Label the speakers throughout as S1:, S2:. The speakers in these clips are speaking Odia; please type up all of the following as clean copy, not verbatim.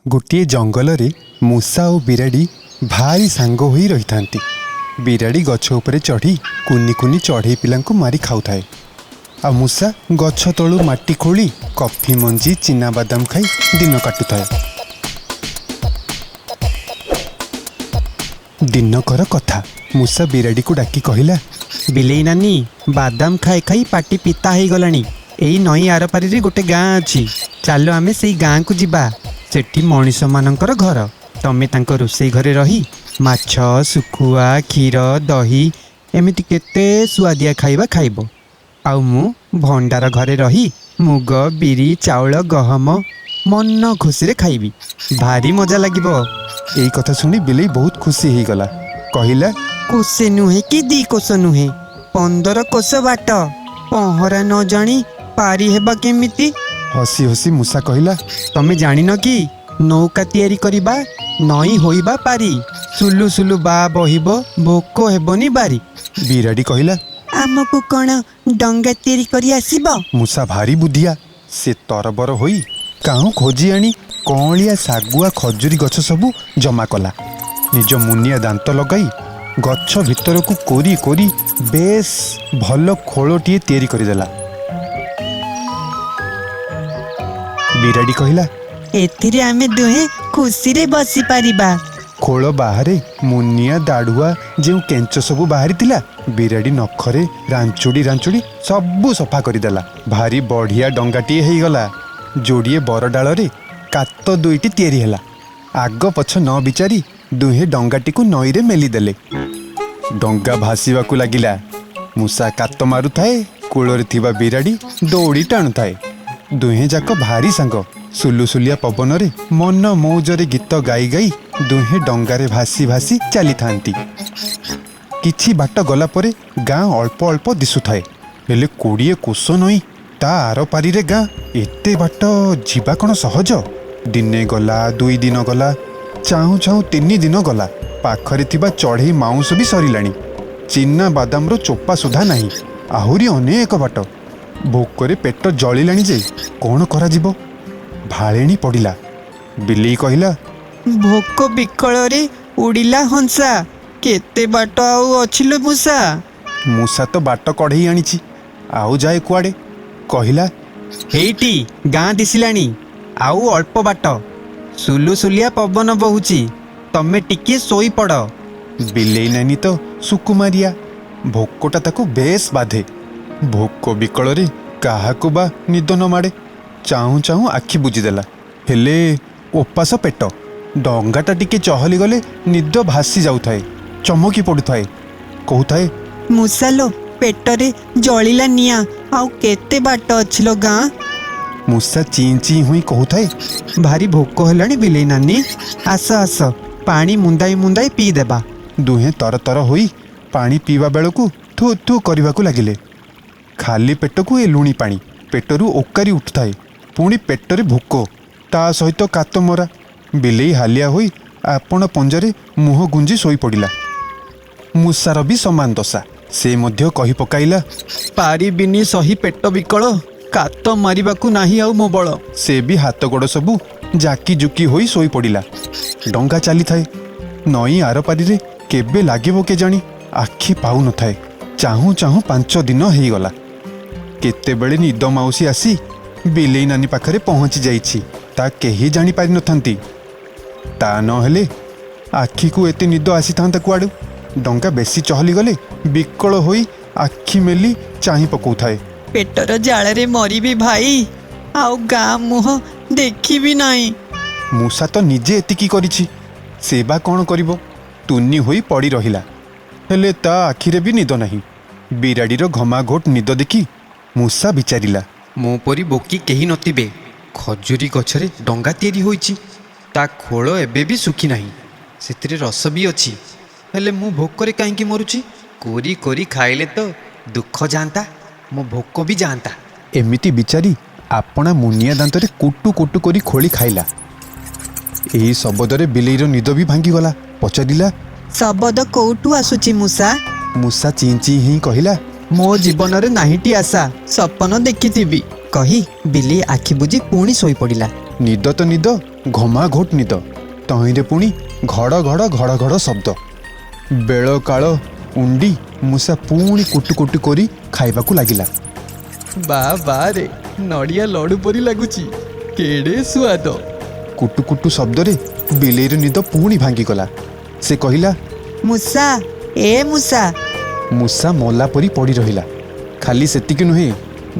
S1: ଗୋଟିଏ ଜଙ୍ଗଲରେ ମୂଷା ଓ ବିରାଡ଼ି ଭାରି ସାଙ୍ଗ ହୋଇ ରହିଥାନ୍ତି। ବିରାଡ଼ି ଗଛ ଉପରେ ଚଢ଼ି କୁନି କୁନି ଚଢ଼େଇ ପିଲାଙ୍କୁ ମାରି ଖାଉଥାଏ, ଆଉ ମୂଷା ଗଛ ତଳୁ ମାଟି ଖୋଳି କଫି ମଞ୍ଜି, ଚିନାବାଦାମ ଖାଇ ଦିନ କାଟୁଥାଏ। ଦିନକର କଥା, ମୂଷା ବିରାଡ଼ିକୁ ଡାକି କହିଲା,
S2: ବିଲେଇ ନାନୀ, ବାଦାମ ଖାଇ ଖାଇ ପାଟି ପିତା ହେଇଗଲାଣି। ଏଇ ନଈ ଆରପାରିରେ ଗୋଟେ ଗାଁ ଅଛି, ଚାଲ ଆମେ ସେଇ ଗାଁକୁ ଯିବା। ସେଠି ମଣିଷମାନଙ୍କର ଘର। ତମେ ତାଙ୍କ ରୋଷେଇ ଘରେ ରହି ମାଛ, ଶୁଖୁଆ, କ୍ଷୀର, ଦହି ଏମିତି କେତେ ସୁଆଦିଆ ଖାଇବା ଖାଇବ, ଆଉ ମୁଁ ଭଣ୍ଡାର ଘରେ ରହି ମୁଗ, ବିରି, ଚାଉଳ, ଗହମ ମନ ଖୁସିରେ ଖାଇବି। ଭାରି ମଜା ଲାଗିବ।
S1: ଏଇ କଥା ଶୁଣି ବିଲେଇ ବହୁତ ଖୁସି ହେଇଗଲା। କହିଲା,
S2: କୋଷେ ନୁହେଁ କି 2 କୋଷ ନୁହେଁ, 15 କୋଷ ବାଟ। ପହଁରା ନ ଜାଣି ପାରି ହେବା କେମିତି?
S1: ହସି ହସି ମୂଷା କହିଲା,
S2: ତମେ ଜାଣିନ କି ନୌକା ତିଆରି କରିବା, ନଈ ହୋଇବା ପାରି, ସୁଲୁ ସୁଲୁ ବା ବହିବ, ଭୋକ ହେବନି ବାରି।
S1: ବିରାଡ଼ି କହିଲା,
S2: ଆମକୁ କ'ଣ ଡଙ୍ଗା ତିଆରି କରି ଆସିବ?
S1: ମୂଷା ଭାରି ବୁଦ୍ଧିଆ। ସେ ତରବର ହୋଇ କାହୁଁ ଖୋଜି ଆଣି କଅଁଳିଆ ଶାଗୁଆ ଖଜୁରୀ ଗଛ ସବୁ ଜମା କଲା। ନିଜ ମୁନିଆ ଦାନ୍ତ ଲଗାଇ ଗଛ ଭିତରକୁ କୋରି କୋରି ବେଶ ଭଲ ଖୋଳଟିଏ ତିଆରି କରିଦେଲା। ବିରାଡ଼ି କହିଲା,
S2: ଏଥିରେ ଆମେ ଦୁହେଁ ଖୁସିରେ ବସିପାରିବା।
S1: ଖୋଳ ବାହାରେ ମୁନିଆ ଦାଢ଼ୁଆ ଯେଉଁ କେଞ୍ଚ ସବୁ ବାହାରିଥିଲା, ବିରାଡ଼ି ନଖରେ ରାଞ୍ଚୁଡ଼ି ରାଞ୍ଚୁଡ଼ି ସବୁ ସଫା କରିଦେଲା। ଭାରି ବଢ଼ିଆ ଡଙ୍ଗାଟିଏ ହେଇଗଲା। ଯୋଡ଼ିଏ ବରଡାଳରେ କାତ ଦୁଇଟି ତିଆରି ହେଲା। ଆଗ ପଛ ନ ବିଚାରି ଦୁହେଁ ଡଙ୍ଗାଟିକୁ ନଈରେ ମେଲିଦେଲେ। ଡଙ୍ଗା ଭାସିବାକୁ ଲାଗିଲା। ମୂଷା କାତ ମାରୁଥାଏ, କୂଳରେ ଥିବା ବିରାଡ଼ି ଦୌଡ଼ି ଟାଣୁଥାଏ। ଦୁହେଁ ଯାକ ଭାରି ସାଙ୍ଗ। ସୁଲୁସୁଲିଆ ପବନରେ ମନ ମଉଜରେ ଗୀତ ଗାଇ ଗାଇ ଦୁହେଁ ଡଙ୍ଗାରେ ଭାସି ଭାସି ଚାଲିଥାନ୍ତି। କିଛି ବାଟ ଗଲା ପରେ ଗାଁ ଅଳ୍ପ ଅଳ୍ପ ଦିଶୁଥାଏ। ହେଲେ 20 କୋଶ ନଈ, ତା ଆରପାରିରେ ଗାଁ। ଏତେ ବାଟ ଯିବା କ'ଣ ସହଜ? ଦିନେ ଗଲା, 2 ଦିନ ଗଲା, ଚାହୁଁ ଚାହୁଁ 3 ଦିନ ଗଲା। ପାଖରେ ଥିବା ଚଢ଼େଇ ମାଉଁସ ବି ସରିଲାଣି। ଚିନା ବାଦାମର ଚୋପା ସୁଦ୍ଧା ନାହିଁ। ଆହୁରି ଅନେକ ବାଟ। ଭୋକରେ ପେଟ ଜଳିଲାଣି ଯେ କ'ଣ କରାଯିବ? ଭାଳେଣି ପଡ଼ିଲା। ବିଲେଇ କହିଲା,
S2: ଭୋକ ବିକଳରେ ଉଡ଼ିଲା ହଂସା, କେତେ ବାଟ ଆଉ ଅଛି ଲୋ ମୂଷା?
S1: ମୂଷା ତ ବାଟ କଢ଼େଇ ଆଣିଛି, ଆଉ ଯାଏ କୁଆଡ଼େ? କହିଲା,
S2: ଏଇଟି ଗାଁ ଦିଶିଲାଣି, ଆଉ ଅଳ୍ପ ବାଟ। ସୁଲୁସୁଲିଆ ପବନ ବହୁଛି, ତମେ ଟିକିଏ ଶୋଇପଡ଼।
S1: ବିଲେଇ ନାନୀ ତ ସୁକୁମାରିଆ, ଭୋକଟା ତାକୁ ବେଶ ବାଧେ। ଭୋକ ବିକଳରେ କାହାକୁ ବା ନିଦ ନ ମାଡ଼େ। ଚାହୁଁ ଚାହୁଁ ଆଖି ବୁଜିଦେଲା। ହେଲେ ଓପାସ ପେଟ। ଡଙ୍ଗାଟା ଟିକେ ଚହଲି ଗଲେ ନିଦ ଭାସି ଯାଉଥାଏ। ଚମକି ପଡ଼ୁଥାଏ, କହୁଥାଏ,
S2: ମୂଷା ଲୋ, ପେଟରେ ଜଳିଲା ନିଆଁ, ଆଉ କେତେ ବାଟ ଅଛି ଲୋ ଗାଁ?
S1: ମୂଷା ଚିଁ ଚିଁ ହୋଇ କହୁଥାଏ,
S2: ଭାରି ଭୋକ ହେଲାଣି ବିଲେଇ ନାନୀ, ଆସ ଆସ, ପାଣି ମୁନ୍ଦାଇ ମୁନ୍ଦାଇ ପିଇଦେବା।
S1: ଦୁହେଁ ତରତର ହୋଇ ପାଣି ପିଇବା ବେଳକୁ ଥୁ ଥୁ କରିବାକୁ ଲାଗିଲେ। ଖାଲି ପେଟକୁ ଏ ଲୁଣି ପାଣି ପେଟରୁ ଓକାରି ଉଠୁଥାଏ। ପୁଣି ପେଟରେ ଭୋକ, ତା ସହିତ କାତ ମରା। ବିଲେଇ ହାଲିଆ ହୋଇ ଆପଣ ପଞ୍ଜରେ ମୁହଁ ଗୁଞ୍ଜି ଶୋଇପଡ଼ିଲା। ମୂଷାର ବି ସମାନ ଦଶା। ସେ ମଧ୍ୟ କହି ପକାଇଲା,
S2: ପାରିବିନି ସହି ପେଟ ବିକଳ, କାତ ମାରିବାକୁ ନାହିଁ ଆଉ ମୋ ବଳ।
S1: ସେ ବି ହାତ ଗୋଡ଼ ସବୁ ଜାକି ଜୁକି ହୋଇ ଶୋଇପଡ଼ିଲା। ଡଙ୍ଗା ଚାଲିଥାଏ। ନଈ ଆରପାରିରେ କେବେ ଲାଗିବ କେଜାଣି, ଆଖି ପାଉନଥାଏ। ଚାହୁଁ ଚାହୁଁ 5 ଦିନ ହେଇଗଲା। କେତେବେଳେ ନିଦ ମାଉସୀ ଆସି ବିଲେଇ ନାନୀ ପାଖରେ ପହଞ୍ଚି ଯାଇଛି, ତା କେହି ଜାଣିପାରିନଥାନ୍ତି। ତା ନହେଲେ ଆଖିକୁ ଏତେ ନିଦ ଆସିଥାନ୍ତା କୁଆଡ଼ୁ? ଡଙ୍ଗା ବେଶୀ ଚହଲିଗଲେ ବିକଳ ହୋଇ ଆଖି ମେଲି ଚାହିଁ ପକଉଥାଏ।
S2: ପେଟର ଜାଳରେ ମରିବି ଭାଇ, ଆଉ ଗାଁ ମୁହଁ ଦେଖିବି ନାହିଁ।
S1: ମୂଷା ତ ନିଜେ ଏତିକି କରିଛି, ସେ ବା କ'ଣ କରିବ? ତୁନି ହୋଇ ପଡ଼ି ରହିଲା। ହେଲେ ତା ଆଖିରେ ବି ନିଦ ନାହିଁ। ବିରାଡ଼ିର ଘମାଘୋଟ ନିଦ ଦେଖି ମୂଷା ବିଚାରିଲା,
S2: ମୋ ପରି ବୋକି କେହି ନଥିବେ। ଖଜୁରୀ ଗଛରେ ଡଙ୍ଗା ତିଆରି ହୋଇଛି, ତା ଖୋଳ ଏବେ ବି ଶୁଖି ନାହିଁ, ସେଥିରେ ରସ ବି ଅଛି। ହେଲେ ମୁଁ ଭୋକରେ କାହିଁକି ମରୁଛି? କୋରି କୋରି ଖାଇଲେ ତ ଦୁଃଖ ଯାଆନ୍ତା, ମୋ ଭୋକ ବି ଯାଆନ୍ତା।
S1: ଏମିତି ବିଚାରି ଆପଣା ମୁନିଆ ଦାନ୍ତରେ କୁଟୁ କୁଟୁ କରି ଖୋଳି ଖାଇଲା। ଏହି ଶବଦରେ ବିଲେଇର ନିଦ ବି ଭାଙ୍ଗିଗଲା। ପଚାରିଲା,
S2: ଶବଦ କୋଉଠୁ ଆସୁଛି ମୂଷା?
S1: ମୂଷା ଚିଁ ଚିଁ ହେଇ କହିଲା,
S2: ମୋ ଜୀବନରେ ନାହିଁଟି ଆଶା, ସପନ ଦେଖିଥିବି। କହି ବିଲେଇ ଆଖି ବୁଜି ପୁଣି ଶୋଇପଡ଼ିଲା।
S1: ନିଦ ତ ନିଦ, ଘମାଘୋଟ ନିଦ, ତହିଁରେ ପୁଣି ଘଡ଼ ଘଡ଼ ଘଡ଼ ଘଡ଼ ଶବ୍ଦ। ବେଳ କାଳ ଉଣ୍ଡି ମୂଷା ପୁଣି କୁଟୁ କୁଟୁ କରି ଖାଇବାକୁ ଲାଗିଲା।
S3: ବା ବାରେ, ନଡ଼ିଆ ଲଡ଼ୁ ପରି ଲାଗୁଛି, କେଡ଼େ ସୁଆଦ।
S1: କୁଟୁ କୁଟୁ ଶବ୍ଦରେ ବିଲେଇର ନିଦ ପୁଣି ଭାଙ୍ଗିଗଲା। ସେ କହିଲା,
S2: ମୂଷା, ଏ ମୂଷା।
S1: ମୂଷା ମଲା ପରି ପଡ଼ି ରହିଲା। ଖାଲି ସେତିକି ନୁହେଁ,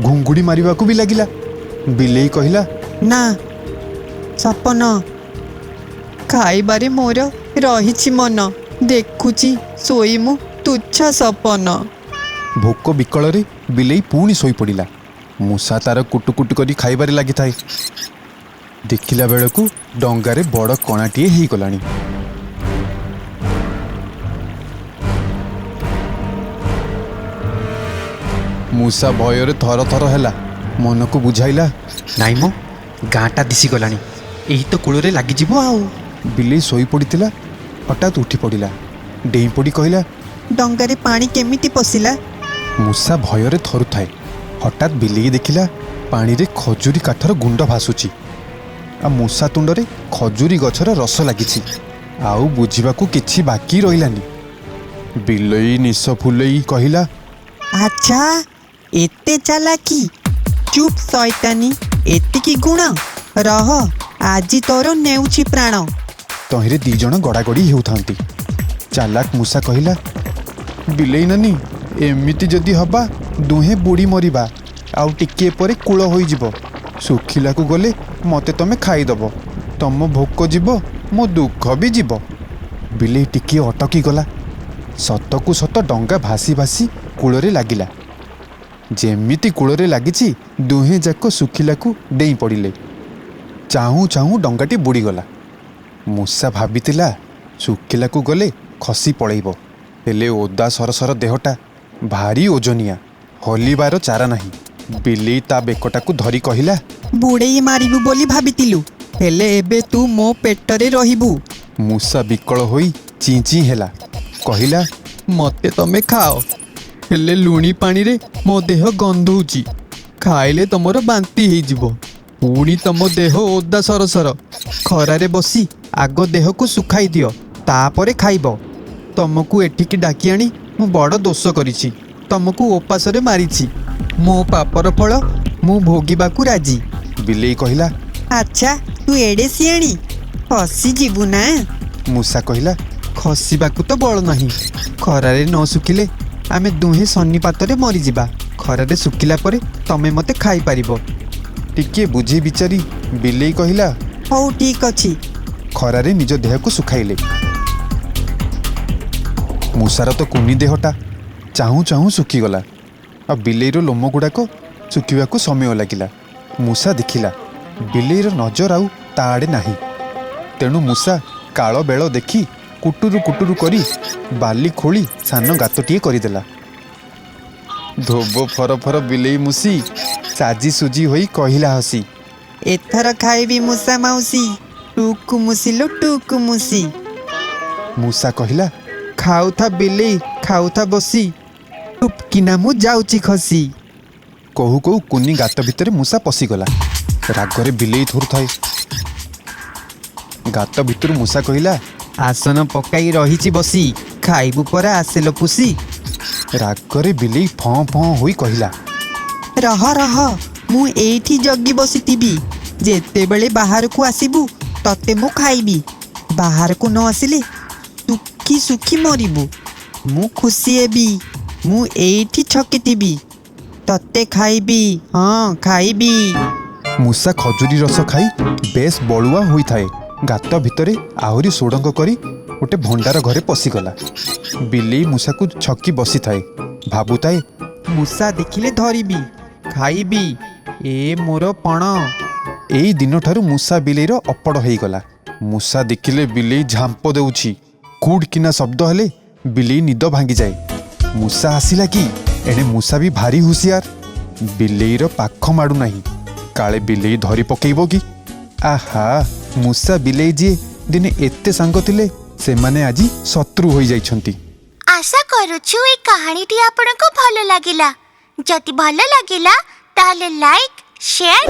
S1: ଘୁଙ୍ଗୁଡ଼ି ମାରିବାକୁ ବି ଲାଗିଲା। ବିଲେଇ କହିଲା,
S2: ନା, ସପନ ଖାଇବାରେ ମୋର ରହିଛି ମନ, ଦେଖୁଛି ଶୋଇ ମୁଁ ତୁଚ୍ଛ ସପନ।
S1: ଭୋକ ବିକଳରେ ବିଲେଇ ପୁଣି ଶୋଇପଡ଼ିଲା। ମୂଷା ତାର କୁଟୁ କୁଟୁ କରି ଖାଇବାରେ ଲାଗିଥାଏ। ଦେଖିଲା ବେଳକୁ ଡଙ୍ଗାରେ ବଡ଼ କଣାଟିଏ ହେଇଗଲାଣି। ମୂଷା ଭୟରେ ଥର ଥର ହେଲା। ମନକୁ ବୁଝାଇଲା,
S2: ନାଇଁ ମ, ଗାଁଟା ଦିଶିଗଲାଣି, ଏହି ତ କୂଳରେ ଲାଗିଯିବ ଆଉ।
S1: ବିଲେଇ ଶୋଇପଡ଼ିଥିଲା, ହଠାତ୍ ଉଠି ପଡ଼ିଲା। ଡେଇଁ ପଡ଼ି କହିଲା,
S2: ଡଙ୍ଗାରେ ପାଣି କେମିତି ପଶିଲା?
S1: ମୂଷା ଭୟରେ ଥରୁଥାଏ। ହଠାତ୍ ବିଲେଇ ଦେଖିଲା ପାଣିରେ ଖଜୁରୀ କାଠର ଗୁଣ୍ଡ ଭାସୁଛି, ଆଉ ମୂଷା ତୁଣ୍ଡରେ ଖଜୁରୀ ଗଛର ରସ ଲାଗିଛି। ଆଉ ବୁଝିବାକୁ କିଛି ବାକି ରହିଲାନି। ବିଲେଇ ନିଶ ଫୁଲେଇ କହିଲା,
S2: ଆଚ୍ଛା, ଏତେ ଚାଲାକି! ଚୁପ୍ ଶୈତାନୀ, ଏତିକି ଗୁଣ! ରହ, ଆଜି ତୋର ନେଉଛି ପ୍ରାଣ।
S1: ତହିଁରେ ଦି ଜଣ ଗଡ଼ାଗଡ଼ି ହେଉଥାନ୍ତି। ଚାଲାକ ମୂଷା କହିଲା, ବିଲେଇ ନାନୀ, ଏମିତି ଯଦି ହବା ଦୁହେଁ ବୁଡ଼ି ମରିବା। ଆଉ ଟିକିଏ ପରେ କୂଳ ହୋଇଯିବ। ଶୁଖିଲାକୁ ଗଲେ ମୋତେ ତମେ ଖାଇଦେବ। ତମ ଭୋକ ଯିବ, ମୋ ଦୁଃଖ ବି ଯିବ। ବିଲେଇ ଟିକିଏ ଅଟକି ଗଲା। ସତକୁ ସତ ଡଙ୍ଗା ଭାସି ଭାସି କୂଳରେ ଲାଗିଲା। ଯେମିତି କୂଳରେ ଲାଗିଛି, ଦୁହେଁ ଯାକ ଶୁଖିଲାକୁ ଡେଇଁ ପଡ଼ିଲେ। ଚାହୁଁ ଚାହୁଁ ଡଙ୍ଗାଟି ବୁଡ଼ିଗଲା। ମୂଷା ଭାବିଥିଲା ଶୁଖିଲାକୁ ଗଲେ ଖସି ପଳେଇବ, ହେଲେ ଓଦା ସରସର ଦେହଟା ଭାରି ଓଜନିଆ, ହଲିବାର ଚାରା ନାହିଁ। ବିଲେଇ ତା ବେକଟାକୁ ଧରି କହିଲା,
S2: ବୁଡ଼େଇ ମାରିବୁ ବୋଲି ଭାବିଥିଲୁ, ହେଲେ ଏବେ ତୁ ମୋ ପେଟରେ ରହିବୁ।
S1: ମୂଷା ବିକଳ ହୋଇ ଚିଁ ଚିଁ ହେଲା। କହିଲା,
S3: ମୋତେ ତମେ ଖାଅ, ହେଲେ ଲୁଣି ପାଣିରେ ମୋ ଦେହ ଗନ୍ଧଉଛି, ଖାଇଲେ ତମର ବାନ୍ତି ହେଇଯିବ। ପୁଣି ତମ ଦେହ ଓଦା ସରସର,
S2: ଖରାରେ ବସି ଆଗ ଦେହକୁ ଶୁଖାଇ ଦିଅ, ତାପରେ ଖାଇବ। ତମକୁ ଏଠିକି ଡାକି ଆଣି ମୁଁ ବଡ଼ ଦୋଷ କରିଛି। ତମକୁ ଓପାସରେ ମାରିଛି। ମୋ ପାପର ଫଳ ମୁଁ ଭୋଗିବାକୁ ରାଜି।
S1: ବିଲେଇ କହିଲା,
S2: ଆଚ୍ଛା, ତୁ ଏଡ଼େ ସିଆଣି, ଖସିଯିବୁ ନା?
S1: ମୂଷା କହିଲା,
S2: ଖସିବାକୁ ତ ବଳ ନାହିଁ। ଖରାରେ ନ ଶୁଖିଲେ ଆମେ ଦୁହେଁ ସନ୍ନିପାତରେ ମରିଯିବା। ଖରାରେ ଶୁଖିଲା ପରେ ତମେ ମୋତେ ଖାଇପାରିବ।
S1: ଟିକିଏ ବୁଝି ବିଚାରି ବିଲେଇ କହିଲା,
S2: ହଉ ଠିକ୍ ଅଛି।
S1: ଖରାରେ ନିଜ ଦେହକୁ ଶୁଖାଇଲେ। ମୂଷାର ତ କୁନି ଦେହଟା ଚାହୁଁ ଚାହୁଁ ଶୁଖିଗଲା, ଆଉ ବିଲେଇର ଲୋମ ଗୁଡ଼ାକ ଶୁଖିବାକୁ ସମୟ ଲାଗିଲା। ମୂଷା ଦେଖିଲା ବିଲେଇର ନଜର ଆଉ ତା ଆଡ଼େ ନାହିଁ। ତେଣୁ ମୂଷା କାଳ ବେଳ ଦେଖି କୁଟୁରୁ କୁଟୁରୁ କରି ବାଲି ଖୋଳି ସାନ ଗାତଟିଏ କରିଦେଲା। ଧୋବ ଫର ଫର ବିଲେଇ ମୂଷି ସାଜି ସୁଜି ହୋଇ କହିଲା ହସି,
S2: ଏଥର ଖାଇବି ମୂଷା ମାଉସୀ, ଟୁକୁ ମୁସିଲୋ ଟୁକୁ ମୁସି।
S1: ମୂଷା କହିଲା,
S2: ଖାଉଥା ବିଲେଇ, ଖାଉଥା ବସି, ଟୁପକିନା ମୁଁ ଯାଉଛି ଖସି।
S1: କହୁ କହୁ କୁନି ଗାତ ଭିତରେ ମୂଷା ପଶିଗଲା। ରାଗରେ ବିଲେଇ ଥରୁଥାଏ। ଗାତ ଭିତରୁ ମୂଷା କହିଲା,
S2: ଆସନ ପକାଇ ରହିଛି ବସି, ଖାଇବୁ ପରା ଆସିଲ ପୁସି।
S1: ରାଗରେ ବିଲେଇ ଫଁ ଫଁ ହୋଇ କହିଲା,
S2: ରହ ରହ, ମୁଁ ଏଇଠି ଜଗି ବସିଥିବି। ଯେତେବେଳେ ବାହାରକୁ ଆସିବୁ ତତେ ମୁଁ ଖାଇବି। ବାହାରକୁ ନ ଆସିଲେ ଶୁଖି ଶୁଖି ମରିବୁ। ମୁଁ ଖୁସି ହେବି। ମୁଁ ଏଇଠି ଛକିଥିବି, ତତେ ଖାଇବି, ହଁ ଖାଇବି।
S1: ମୂଷା ଖଜୁରୀ ରସ ଖାଇ ବେଶ ବଳୁଆ ହୋଇଥାଏ। ଗାତ ଭିତରେ ଆହୁରି ସୁଡ଼ଙ୍ଗ କରି ଗୋଟେ ଭଣ୍ଡାର ଘରେ ପଶିଗଲା। ବିଲେଇ ମୂଷାକୁ ଛକି ବସିଥାଏ, ଭାବୁଥାଏ,
S2: ମୂଷା ଦେଖିଲେ ଧରିବି, ଖାଇବି, ଏ ମୋର ପଣ।
S1: ଏଇ ଦିନଠାରୁ ମୂଷା ବିଲେଇର ଅପଡ଼ ହେଇଗଲା। ମୂଷା ଦେଖିଲେ ବିଲେଇ ଝାମ୍ପ ଦେଉଛି। କୁଡ୍ କିନା ଶବ୍ଦ ହେଲେ ବିଲେଇ ନିଦ ଭାଙ୍ଗିଯାଏ। ମୂଷା ଆସିଲା କି? ଏଣେ ମୂଷା ବି ଭାରି ହୁସିଆର, ବିଲେଇର ପାଖ ମାଡ଼ୁନାହିଁ, କାଳେ ବିଲେଇ ଧରି ପକେଇବ କି। ଆହା, ମୂଷା ବିଲେଇ ଯିଏ ଦିନେ ଏତେ ସାଙ୍ଗ ଥିଲେ, ସେମାନେ ଆଜି ଶତ୍ରୁ ହୋଇଯାଇଛନ୍ତି।
S4: ଆଶା କରୁଛୁ ଏଇ କାହାଣୀଟି ଆପଣଙ୍କୁ ଭଲ ଲାଗିଲା। ଯଦି ଭଲ ଲାଗିଲା ତାହେଲେ ଲାଇକ୍, ସେୟାର